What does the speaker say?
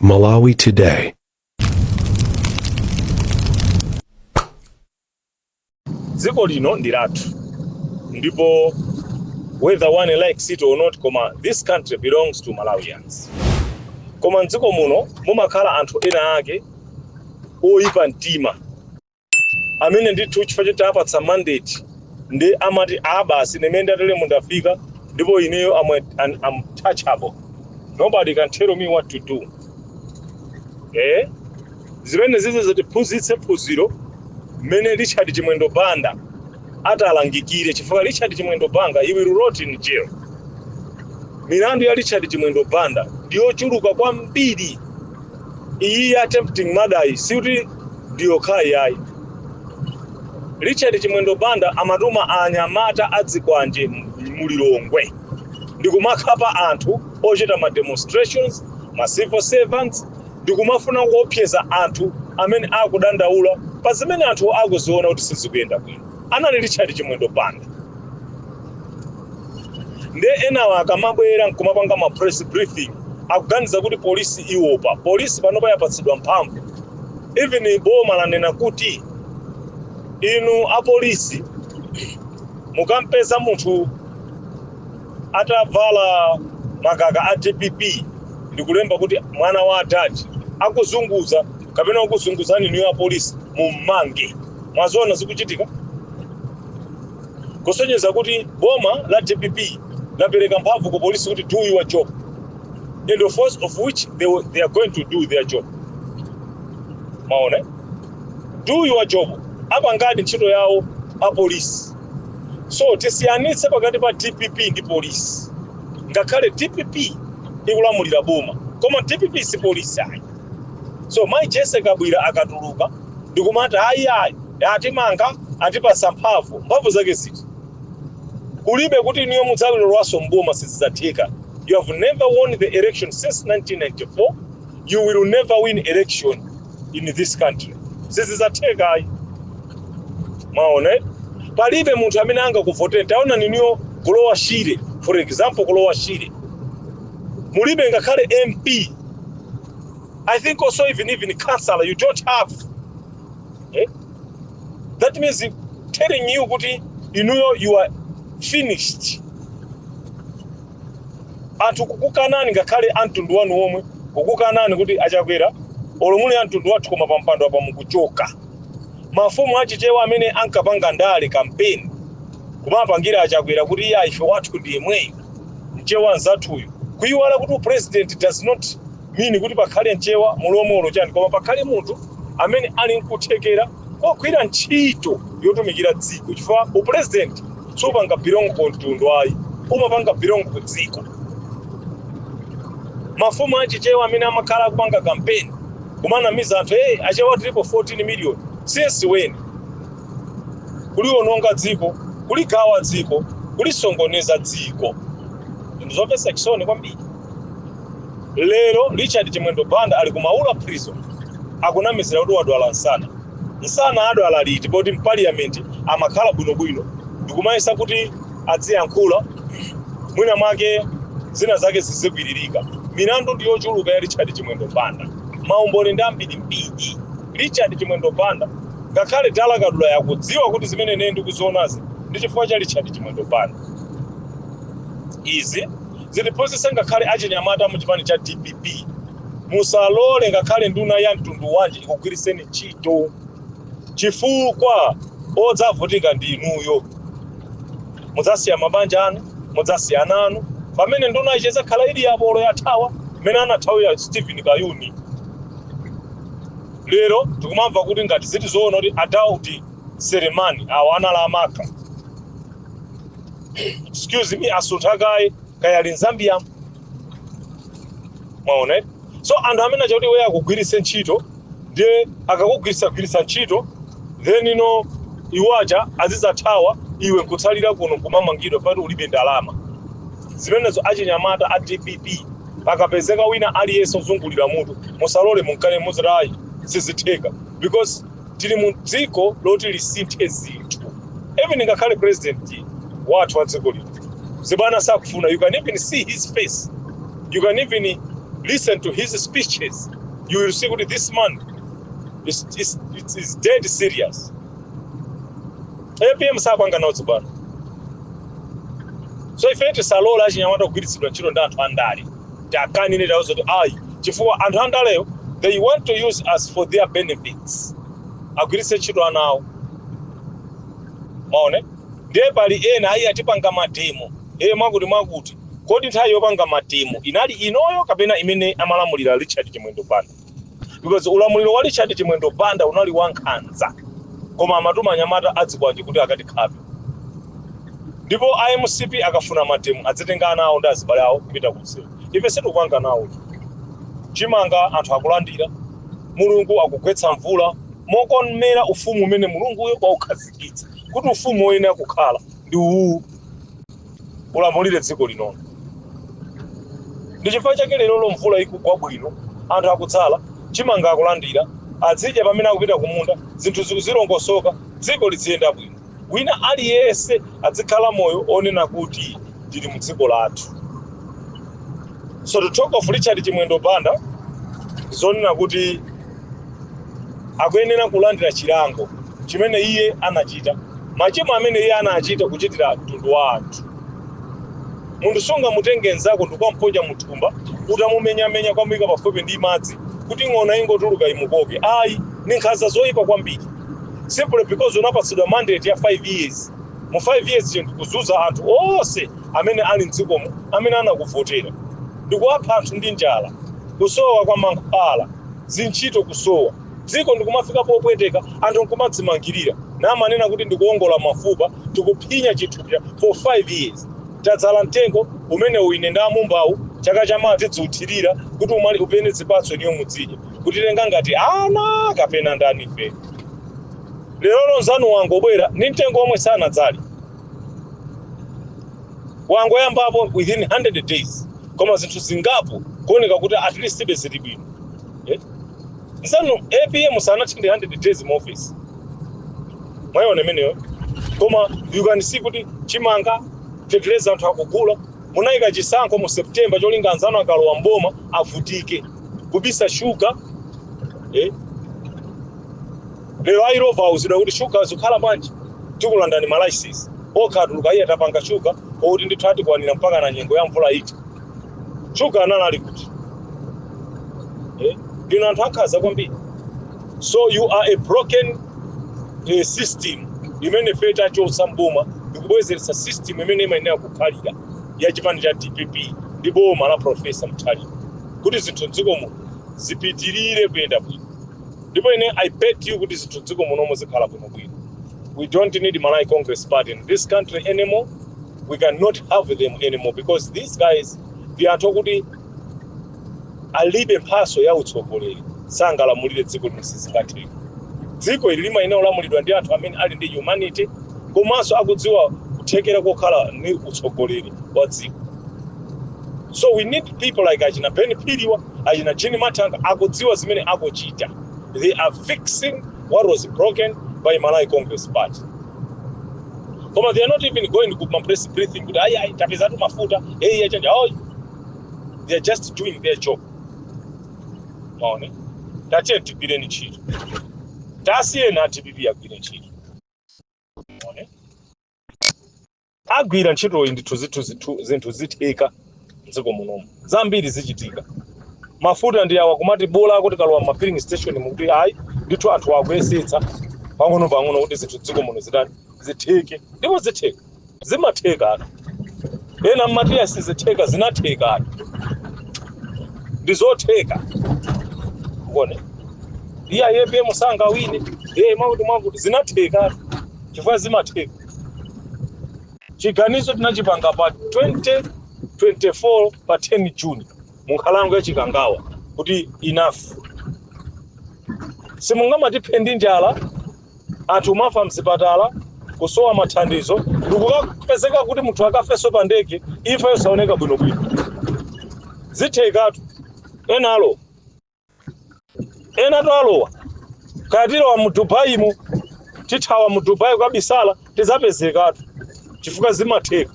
Malawi Today. Dziko lino ndi lathu ndipo whether one likes it or not, koma this country belongs to Malawians. Koma mdziko muno mumakhala anthu ena ake oyipa mtima amene ndithu chifukwa choti apatsa mandate ndi amati a basi, ine ndateremu ndafika ndipo ineyo I'm untouchable, nobody can tell me what to do. Zimene zizi zitiphunzitse phunziro mmene Richard Chimwendo Banda atalangikire, chifukwa Richard Chimwendo Banda, he will rot in jail. Milandu ya Richard Chimwendo Banda ndiyochuluka kwambiri. Iyi ya attempting murder iyi sikuti ndiyokhayi ayi. Richard Chimwendo Banda amatuma anyamata adzikwanje mulilongwe ndikumakhapa anthu ochita ma demonstrations, ma civil servants, ndikumafuna kuopseza anthu amene akudandaula pa zimene anthu akuziona kuti sizikuyenda bwino. Anali Richard Chimwendo Banda. Nde enawa akamabwera nkumapanga ma press briefing akuganiza kuti polisi iwopa. Polisi panopa yapatsidwa mphamvu. Even boma lanena kuti inu apolisi mukampeza munthu atavala makaka a DPP ndikulemba kuti mwana wa adadi akuzunguza kapena kukuzunguzani inuyo apolisi, mummange. Mwaziona zikuchitika, kusonyeza kuti boma la DPP lapereka mphamvu ku polisi kuti do your job, and of course of which they are going to do their job. Maona, do your job, apangadi ntchito yawo apolisi. So tisiyanitse pakati pa DPP ndi polisi. Ngakhale DPP ikulamulira boma, koma DPP si polisi ayi. So Mai Jesse Kabwira akatuluka ndikumati ayi ayi, atimanga, atipasa mphamvu, mphamvu zake ziti? Kulibe kuti inuyo mudzalowanso mboma, sizidzatheka. You have never won the election since 1994. You will never win election in this country, sizidzatheka ayi. Mwaona, eh? Palibe munthu amene angakuvotere. Taona inuyo ku Lower Shire, for example, ku Lower Shire mulibe ngakhale MP. I think also even councillor you don't have, eh? That means telling you kuti inuyo you are finished. Anthu kukukanani, ngakhale amtundu wanu omwe kukukanani kuti achakwera, olo muli amtundu wathu, koma pampando apa mukuchoka. Mafumu achichewa amene ankapanga ndale, kampeni, kumapangira achakwera kuti iye ife wathu ndi yemweyo mchewa nzathuyo, kuyiwala kuti president does not mean kuti pakhale mchewa, mulomwe olo chani, koma pakhale munthu amene ali nkuthekera kogwira ntchito yotumikira dziko, chifukwa upresident supanga belong ku mtundu ayi, umapanga belong ku dziko. Mafumu achichewa amene amakhala akupanga kampeni kumanamiza anthu, hey, achewa tilipo 14 million, since when? Kuliononga dziko, kuligawa dziko, kulisongoneza dziko, ndi zomvetsa chisoni kwambiri. Lero Richard Chimwendo Banda ali ku Maula Prison, akunamizira kuti wadwala msana. Msana adwala liti, poti mparliament amakhala bwinobwino ndikumayesa kuti adziyankhula, mwina mwake zina zake zizikwiririka? Milandu ndi yochuluka ya Richard Chimwendo Banda, maumboni ndi ambirimbiri. Richard Chimwendo Banda, ngakhale Dala Kadula yakudziwa kuti zimene ine ndikuzionazi ndi chifukwa cha Richard Chimwendo Banda. Izi zitiphunzitse ngakhale achinyamata mu chipani cha DPP: musalole ngakhale nduna ya mtundu wanji ikugwiriseni ntchito, chifukwa odzavutika ndi inuyo. Mudzasiya mabanja anu, mudzasiya ana anu, pamene nduna ichi idzakhala ili yapolo yathawa mmene anathawira Stephen Kayuni. Lero tikumamva kuti ngati ziti zoona kuti a Daudi Selemani awo anali amaka, excuse me, asuntha kaye, kaya ali mZambia. Mwaona, eh? So anthu amene achakuti iwe akugwiritse ntchito, ndiye akakugwiritsa gwiritsa ntchito, then ino iwo aja azidzathawa, iwe nkutsalira kuno kumamangidwa pati ulibe ndalama. Zimenezo achinyamata a DPP, pakapezeka wina aliyense ozungulira mutu, musalole, munkane, muzirayi sizitheka, because tili mu dziko loti lisinthe zinthu. Even ngakhale president wathu wa dziko lino zibwana sakufuna. You can even see his face, you can even Listen to his speeches, you will see kuti this man is dead serious. APM sapanga nawo zibwana. So ife tisalola achinyamata kugwiritsidwa ntchito ndi anthu andale. Takanine tawo zoti ayi, chifukwa anthu andaleyo, they want to use us for their benefits, agwiritse ntchito ana awo. Maone, ndiye pali ena ayi, atipanga mademo e mwakuti mwakuti. Kodi nthawi yopanga mademo inali inoyo kapena imene amalamulira Richard Chimwendo Banda? Because ulamuliro wa Richard Chimwendo Banda unali wankhanza, koma amatuma anyamata adzikwanje kuti akatikhape. Ndipo iMCP akafuna mademo, adzitenga ana awo ndi azibale awo kupita kumsewu. Ife sitikupanga nawo. Chimanga anthu akulandira, Mulungu akugwetsa mvula mokomera ufumu umene Mulunguyo waukhazikitsa kuti ufumu woyenera kukhala ndi uwu, ulamulire dziko linono. Ndi chifukwa chake lero mvula ikugwa bwino, anthu akudzala chimanga, akulandira, azidya pamene akupita kumunda, zinthu zikuzilongosoka, dziko liziyenda bwino, wina aliyense azikhala moyo onena kuti ndili mu dziko lathu. So to talk of Richard Chimwendo Banda, zonena kuti akuyenera kulandira chilango chimene iye anachita, machimo amene iye anachita kuchitira mtundu wa anthu. Munthu sungamutenge nzako ndikukamponya muthumba, utamumenyamenya, kwamuyika pafupi ndi madzi kuti ng'ona ingotuluka imukoke. Ayi, ni nkhanza zoyipa kwambiri, simply because unapatsidwa mandate ya 5 years. Mu 5 years chinthu kuzunza anthu onse amene ali mdzikomo amene anakuvotera, ndikuwapha anthu ndi njala, kusowa kwa mankhwala, zintchito kusowa, dziko ndikumafika popweteka, anthu nkumadzimangirira namanena kuti ndikuwongola mafupa, tikuphinya chithupsa for 5 years. Tadzala mtengo umene uine ndi amumbawu, chaka chamawa tidziuthirira kuti umali upene zipatso, iniyo mudzidya. Kutitenga ngati ana kapena ndani ife? Lero lonzanu wangobwera ndi mtengo omwe sanadzale, wangoyambapo within 100 days, koma zinthu zingapo kuoneka kuti at least ibe zili bwino, eh? Nzanu APM sanathe 100 days mu office, mwayiona imeneyo, koma you can see kuti chimanga, fetereza, anthu akugula. Munayika chisankho mu September cholinga anzanu akalowa mboma avutike kubisa shuga, eh? Lero a Illovo auzidwa kuti shuga zikhala bwanji, tikulandani ma license. Okha atuluka, iye atapanga shuga okuti ndithu atikwanira mpaka na nyengo ya mvula iti. Shuga anali kuti, eh? Ndino anthu akhaza kwambiri. So you are a broken system imene ife tachotsa mboma ndikubwezeretsa system imene imayenera kukhalira ya chipani cha DPP ndi boma la Professor Mutharika, kuti zinthu mdzikomo zipitirire kuyenda bwino. Ndipo ine I bet you kuti zinthu mdziko munomo zikhala bwinobwino. We don't need Malawi Congress Party in this country anymore. We cannot have them anymore because these guys ndi anthu okuti alibe mphaso ya utsogoleri, sangalamulire dziko lino, sizingatheke. Dziko ili limayenera kulamulidwa ndi anthu amene ali ndi humanity komanso akudziwa kuthekera kokhala ndi utsogoleri wa dziko. So we need people like achina Ben Phiriwa, achina Jean Mathanga, akudziwa zimene akuchita. They are fixing what was broken by Malawi Congress Party, koma they are not even going ku ma press briefing kuti ayi, ayi, tapezatu mafuta, hey, yachanja. Oh, they are just doing their job. Maone, tatiye tigwireni ntchito, tasiyeni a DPP agwire ntchito. Maone, agwira ntchitoyi ndithu, zinthu zitheka mdziko munomu, zambiri zichitika. Mafuta ndi awa, kumati bola kuti kalowa ma filling station mukuti ayi ndithu, anthu akuyesetsa pang'ono pang'ono kuti zinthu dziko muno zitani, zitheke. Ndipo zitheka, zimatheka. Atu ena mmatiya sizitheka, zinatheka. Atu ndi zotheka. Kuone iye APM sangawine, iye mwakuti mwakuti, zinatheka chifukwa zimatheka. Chiganizo tinachipanga pa 2024 pa 10 June mu nkhalango ya Chikangawa kuti enough, simungamatiphe ndi njala, anthu mafa mzipatala, kusowa mathandizo, ndikukapezeka kuti munthu akafenso pa ndege, imfa yosaoneka bwinobwino. Zithekatu. Ena alowa, ena to alowa, kaya tilowa mu Dubai mo, tithawa mu Dubai kukabisala, tidzapezekatu chifukwa zimatheka.